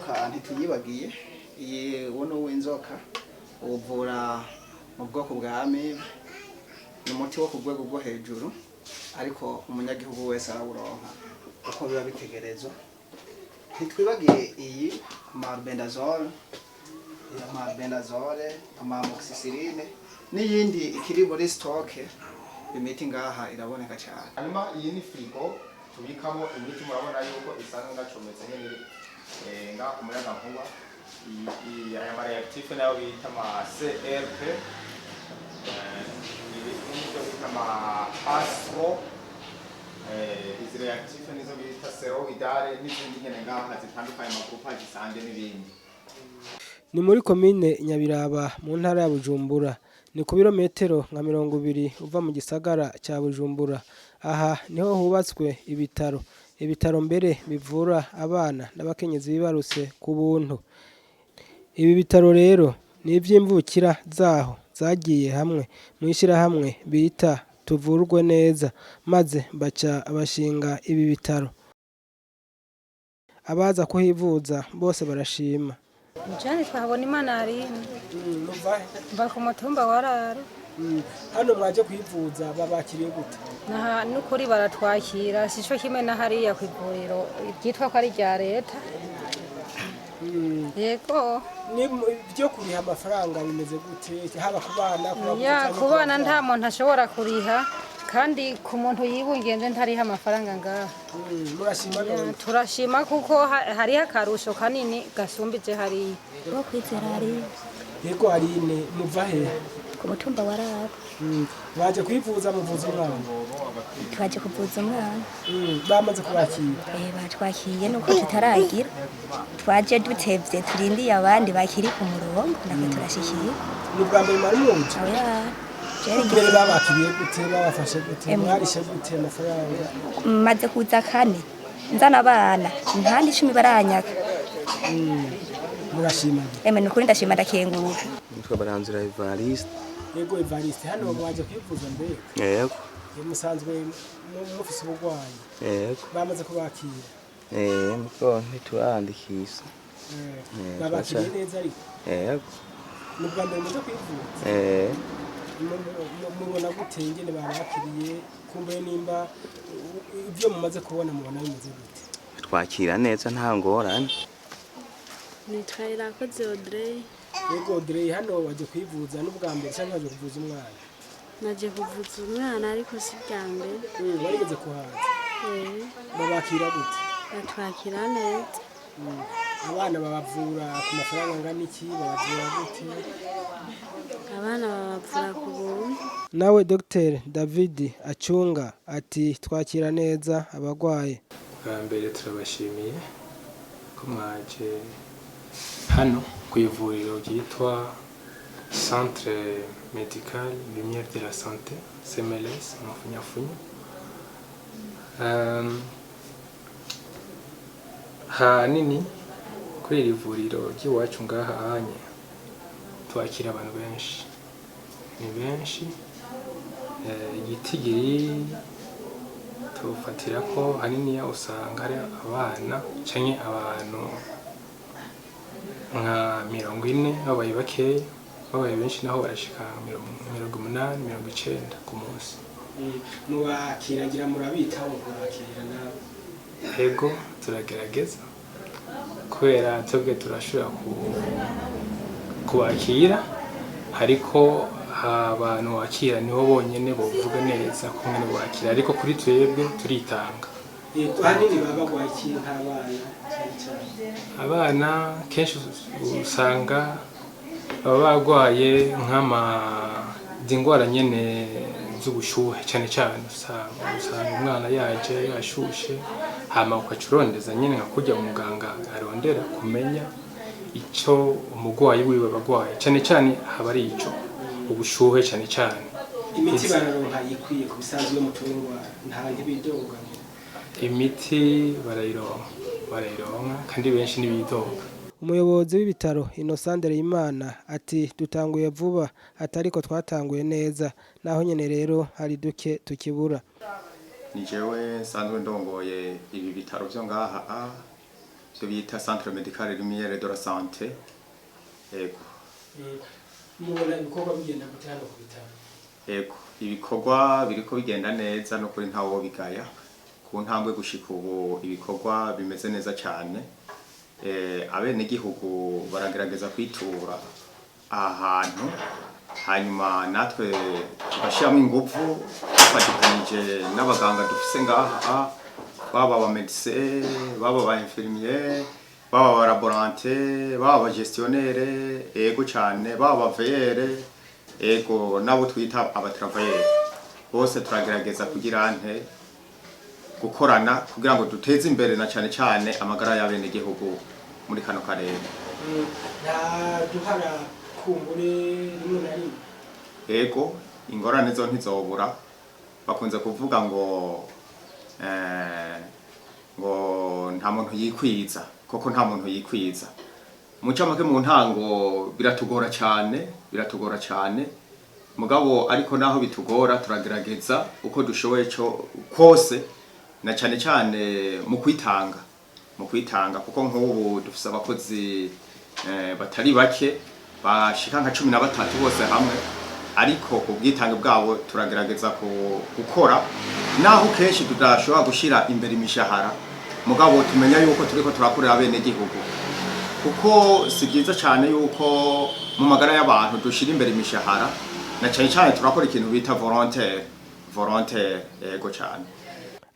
Inzoka ntituyibagiye. Iyi uwo ni uw'inzoka, uvura mu bwoko bwa amibe. Ni umuti wo ku rwego rwo hejuru, ariko umunyagihugu wese arawuronka uko biba bitegerezwa. Ntitwibagiye iyi ama albendazole, ama albendazole, ama amoxicilline n'iyindi ikiri muri stock. Imiti ngaha iraboneka cyane. Hanyuma iyi ni frigo tubikamo imiti. Murabona yuko isanzwe inacometse nyene ngaha ku muyagankuba. Aya ma réactif nayo bita ama CRP, ibi nivyo bita ama ASTRO, izi réactif nizo bita sphéroïdale n'izindi nyene ngaha zitandukanye, ama groupage sanguin n'ibindi. Ni muri komine Nyabiraba mu ntara ya Bujumbura. Ni ku birometero nka 20 uva mu gisagara ca Bujumbura. Aha niho hubatswe ibitaro. Ibitaro mbere bivura abana n'abakenyezi bibarutse ku buntu. Ibi bitaro rero ni ivy'imvukira zaho zagiye hamwe mw'ishirahamwe bita Tuvurwe Neza, maze baca bashinga ibi bitaro. Abaza kuhivuza bose barashima. Jane twahabona Imana Aline. Mva ku mutumba wa Raro. Hano mwaje kwivuza, babakiriye gute? Naha n'ukuri baratwakira, sico kimwe na hariya ku ivuriro ryitwa ko ari irya leta. Yego. Ni byo kuriha amafaranga bimeze gute, haba ku bana, ku bakuze Ya, canke ku bana bavyeyi? Nta muntu ashobora kuriha, kandi ku muntu yibungenze ntariha amafaranga ngaha. Murashima none? Turashima kuko hariho akarusho kanini gasumbije hariya. Wo kwizera hari. Yego Aline, muva he? Ku mutumba wa Raro. Mwaje kwivuza, muvuza umwana? Twaje kuvuza umwana. Bamaze kubakira? Batwakiye, nuko tutaragira, twaje dutevye, turindiye abandi bakiri ku murongo, nako turashikiye. Ni ubwa mbere mwari muje? Oya, jewe. Mbere babakiriye gute, babafashe gute? Emwe. Mwarishe gute amafaranga? Maze kuza kane nzana abana, nta n'icumi baranyaka. Murashima? Emwe, nukuri ndashima, ndakenguruka. Nitwa Baranzira Evariste. Yego Evariste, hano mwaje kwivuza mbega? Yego. Musanzwe mufise uburwayi? Yego. Bamaze kubakira? Muko ntiturandikisha. Babakiriye neza ariko? Yego. Ni ubwa mbere muje kwivuza? Eh. Mubona gute ingene babakiriye? Kumbe nimba ibyo mumaze kubona, mubona bimeze gute? Twakira neza, nta ngorane. Nitwa Irakoze Audrey. Yego Audrey, hano waje kwivuza n'ubwa mbere cyangwa waje kuvuza umwana? Naje kuvuza umwana, ariko si bwa mbere. Warigeze kuhaza? Eh. Babakira gute? Batwakira neza. Abana babavura ku mafaranga angana iki? Babavura gute? Abana babavura ku buntu. Nawe Dr David Acunga ati twakira neza abarwayi. Bwa mbere turabashimiye ko mwaje hano ku ivuriro ryitwa Centre Medical Lumière de la Santé, CMLS mu funyafunyo. Hanini kuri iri vuriro ry'iwacu ngaha hanye twakira abantu benshi, ni benshi. Igitigiri tufatira ko haniniya usanga hari abana canke abantu nka 40 babaye bakeya, babaye benshi naho barashika 80, 90 ku munsi. Mubakiragira, murabitaho, mubakira nawe? Ego, turagerageza kubera twebwe turashobora kubakira, ariko abantu wakira nibo bonyene bovuga neza ko mwene bakira, ariko kuri twebwe turitanga. Ahanini baba barwaye iki nk'abana cyane cyane? Abana kenshi usanga baba barwaye nk'ama zingwara nyene z'ubushuhe cyane cyane. Usanga umwana yaje yashushe, hama ukaca urondeza nyene nka kurya umuganga arondera kumenya icyo umurwayi wiwe bagwaye, cyane cyane haba ari ico ubushuhe cyane cyane. Imiti bararonka ikwiye ku bisanzwe iyo mutuye indwara, nta ntibidoga? Imiti barayironka, barayironka kandi benshi ntibidoga. Umuyobozi w'ibitaro Innocent Ndereyimana ati dutanguye vuba, atariko twatanguye neza, naho nyene rero hari duke tukibura. Ni jewe nsanzwe ndongoye ibi bitaro byo ngaha a Ivyo bita Centre Médical Lumière de la Santé. Ego. Mubona ibikorwa bigenda gute hano ku bitaro? Ego, ibikorwa biriko bigenda neza, no kuri ntawo bigaya. Ku ntambwe gushika ubu ibikorwa bimeze neza cyane. Abenegihugu baragerageza kwitura aha hantu, hanyuma natwe tugashyiramo ingufu dufatikanije n'abaganga dufise ngaha, baba aba médecin, baba aba infirmier, baba aba laborantin, baba aba gestionnaire, ego cyane, baba aba veilleur, ego, nabo twita aba travailleur. Bose turagerageza kugira nte gukorana kugira ngo duteze imbere na cyane cyane amagara y'abenegihugu muri kano karere. Nta duhara kumbure rimwe na rimwe? Ego, ingorane zo ntizobura. Bakunze kuvuga ngo ngo nta muntu yikwiza. Koko nta muntu yikwiza. Mu ncamake, mu ntango biratugora cyane, biratugora cyane mugabo, ariko naho bitugora turagerageza uko dushoboye cyo kose, na cyane cyane mu kwitanga, kuko nk'ubu dufise abakozi batari bake bashika nka 13 bose hamwe, ariko ku bwitange bwabo turagerageza gukora, naho kenshi tudashobora gushira imbere imishahara. Mugabo tumenya yuko turiko turakorera abenegihugu, kuko si byiza cyane yuko mu magara y'abantu dushira imbere imishahara, na cyane cyane turakora ikintu bita volontaire, volontaire, yego cyane.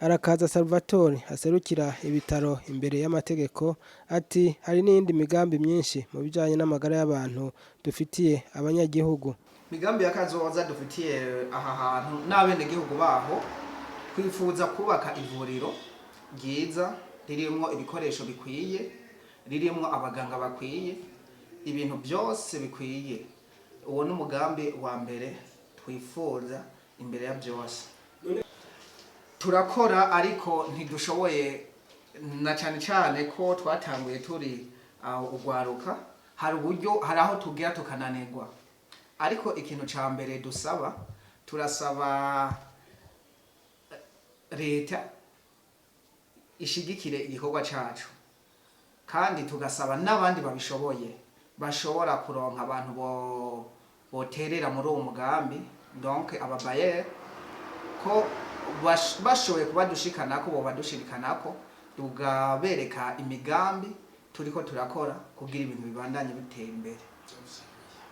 Arakaza Salvatore aserukira ibitaro imbere y'amategeko ati hari n'iyindi migambi myinshi mu bijanye n'amagara y'abantu dufitiye abanyagihugu. Migambi ya kazoza dufitiye aha hantu n'abenegihugu baho, twifuza kubaka ivuriro ryiza ririmwo ibikoresho bikwiye, ririmwo abaganga bakwiye, ibintu byose bikwiye. Uwo ni umugambi wa mbere twifuza imbere ya byose. Turakora ariko ntidushoboye, na cyane cyane ko twatanguye turi aho ugwaruka. Hari uburyo, hari aho tugera tukananirwa, ariko ikintu ca mbere dusaba, turasaba leta ishigikire igikorwa cacu, kandi tugasaba n'abandi babishoboye bashobora kuronka abantu bo boterera muri uwo mugambi, donc aba bailleurs, ko bashoboye kubadushikanako bobadushirikanako, tugabereka imigambi turiko turakora kugira ibintu bibandanye bitera imbere.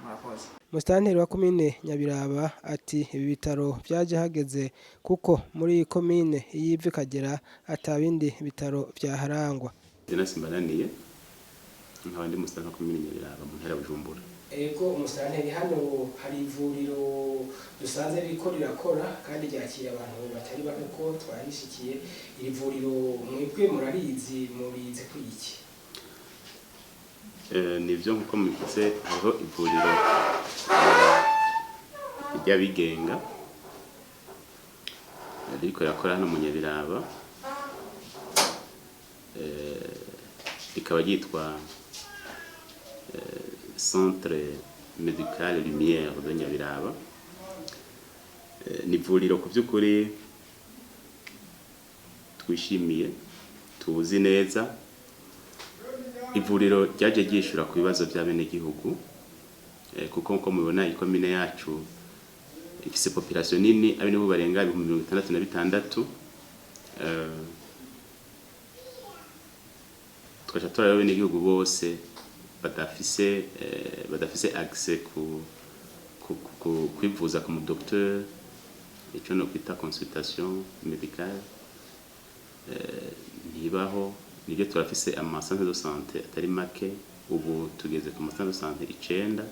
Murakoze. Musitanteri wa komine Nyabiraba ati ibi bitaro byaje hageze, kuko muri iyi komine iyo iva ikagera ata bindi bitaro vyaharangwa. Jonas Mbananiye, nkaba ndi musitanteri wa komine Nyabiraba mu ntara ya Bujumbura. Ego, umusitanteri, hano hari ivuriro dusanze ririko rirakora kandi ryakira abantu batari bake ko twarishikiye. Iri vuriro mwebwe murarizi, murizi ku iki? Nivyo, nkuko mubivuze, hariho ivuriro ry'abigenga ririko rirakora hano mu Nyabiraba, rikaba ryitwa Centre Médical Lumière de Nyabiraba. Ni ivuriro ku by'ukuri twishimiye, tuzi neza, ivuriro ryaje ryishura ku bibazo by'abenegihugu, kuko nkuko mubibona ikomine yacu ifise population nini, abenegihugu barenga 66,000. Tugaca turaba abenegihugu bose badafise accès ku kwivuza ku mu docteur, ico no kwita consultation médicale ntibaho. Nibyo, turafise ama centre de santé atari make, ubu tugeze ku ma centre de santé 9,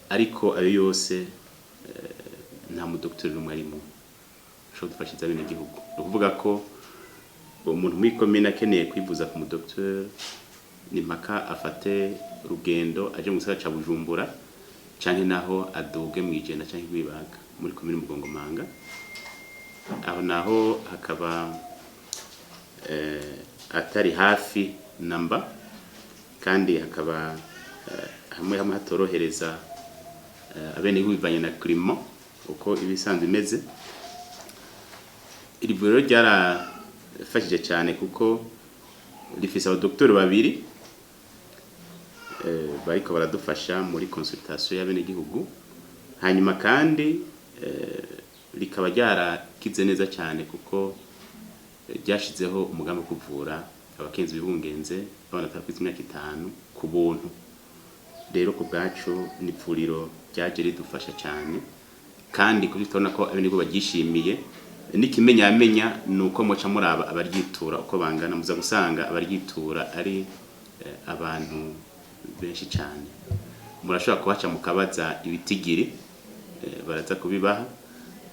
ariko ayo yose nta mu docteur n'umwe arimo ashobora gufasha abenegihugu. Ni ukuvuga ko umuntu muri komine akeneye kwivuza ku mu docteur, ni mpaka afate urugendo aje mu gisagara ca Bujumbura, canke naho aduge mw'Ijenda canke Rwibaga muri komine Mugongomanga. Aho naho hakaba atari hafi namba, kandi hakaba hamwe hamwe hatorohereza abenegihugu bivanye na climat uko ibisanzwe imeze. Iri vuriro ryarafashije cyane kuko Rifise abadoktori babiri bariko baradufasha muri consultation y'abenegihugu. Hanyuma kandi rikaba ryarakize neza cyane kuko ryashizeho umugambi wo kuvura abakenzi bibungenze, abana batarakwiza imyaka 5 ku buntu. Rero ku bwacu ni ivuriro ryaje ridufasha cyane, kandi kuri tubona ko abenegihugu baryishimiye. N'ikimenyamenya ni uko muca muraba abaryitura uko bangana, muza gusanga abaryitura ari abantu benshi cyane. Murashobora kuhaca mukabaza ibitigiri, baraza kubibaha,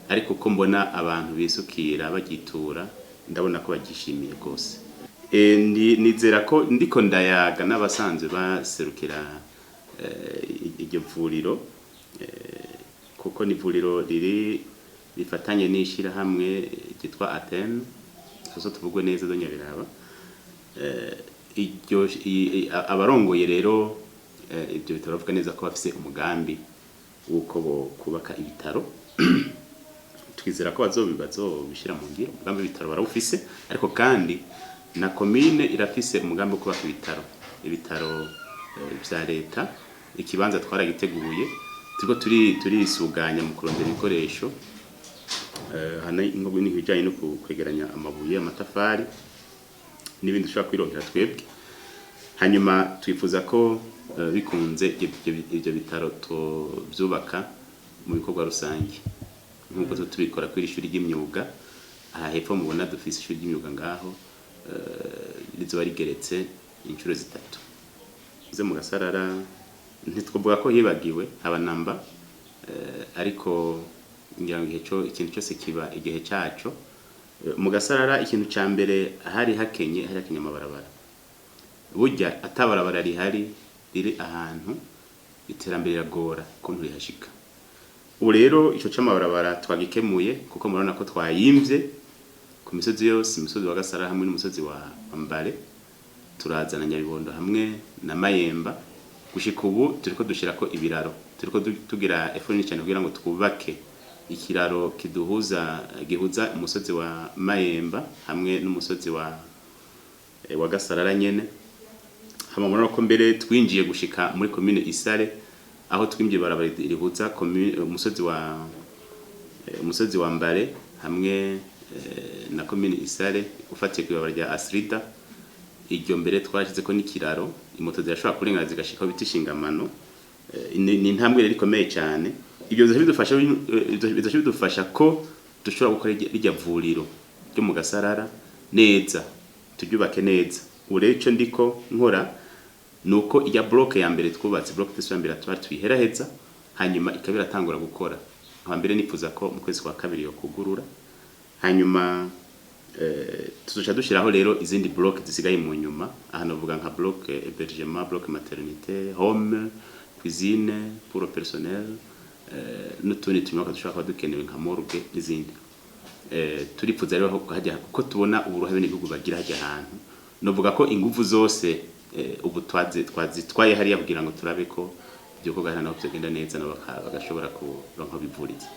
ariko uko mbona abantu bisukira bagyitura, ndabona ko baryishimiye rwose. Nizera ko ndiko ndayaga n'abasanzwe baserukira iryo vuriro, kuko ni ivuriro riri rifatanye n'ishirahamwe ryitwa Athene soso tuvugwe neza zo Nyabiraba. Iryo abarongoye rero ibyo bitaro bavuga neza ko bafise umugambi w'uko bo kubaka ibitaro. Twizera ko bazobishyira mu ngiro. Umugambi w'ibitaro barawufise, ariko kandi na komine irafise umugambi wo kubaka ibitaro vya leta. Ikibanza twaragiteguye, turiko turisuganya mu kurondera ibikoresho, hano n'ibijanye no kwegeranya amabuye, amatafari n'ibindi dushobora kwironkera twebwe. Hanyuma twifuza ko bikunze ibyo bitaro tuvyubaka mu bikorwa rusange nk'uko tubikora kuri ishuri ry'imyuga aha hepfo. Mubona dufise ishuri ry'imyuga ngaho, rizoba rigeretse inshuro 3. Ze mu Gasarara ntitwovuga ko hibagiwe haba namba, ariko ngira ngo igihe cyo ikintu cyose kiba igihe cyaco. Mu Gasarara ikintu ca mbere hari hakenye amabarabara. Burya atabarabara rihari riri ahantu, iterambere riragora ko rihashika. Ubu rero ico c'amabarabara twagikemuye, kuko murabona ko twayimvye ku misozi yose, umusozi wa Gasarara hamwe n'umusozi wa Mbare, turazana Nyabibondo hamwe na Mayemba. Gushika ubu turiko dushirako ibiraro, turiko tugira effort nini cyane kugira ngo twubake ikiraro kiduhuza, gihuza umusozi wa Mayemba hamwe n'umusozi wa Gasarara nyene. Hama murabona ko mbere twinjiye gushika muri commune Isare, aho twimvye barabara rihuza umusozi wa Mbare hamwe na commune Isare, ufatiye kw'ibarabara rya Asrida. Iryo mbere twashize ko n'ikiraro, imoto zirashobora kurengana zigashika aho bita Ishingamano. Ni intambwe rero ikomeye cyane. Ibyo bizoca bidufasha ko dushobora gukora rirya vuriro ryo mu Gasarara neza, turyubake neza. Ubu rero ico ndiko nkora ni uko ijya bloc ya mbere twubatse, bloc de soins ambulatoires, tuyiheraheza, hanyuma ikaba iratangura gukora. Nkaba mbere nifuza ko mu kwezi kwa kabiri yo kugurura. Hanyuma tuzoca dushiraho rero izindi bloc zisigaye mu nyuma. Aha novuga nka bloc hébergement, bloc maternité, home, cuisine pour le personnel, n'utundi tunyubako dushobora kuba dukenewe nka morgue n'izindi. Turipfuza rero hajya kuko tubona uburuhe n'ibihugu bagira hajya ahantu. Novuga ko inguvu zose ubu twazitwaye hariya kugira ngo turabe ko ibyo bikorwa naho byagenda neza, nabo bagashobora kuronka bivuriza.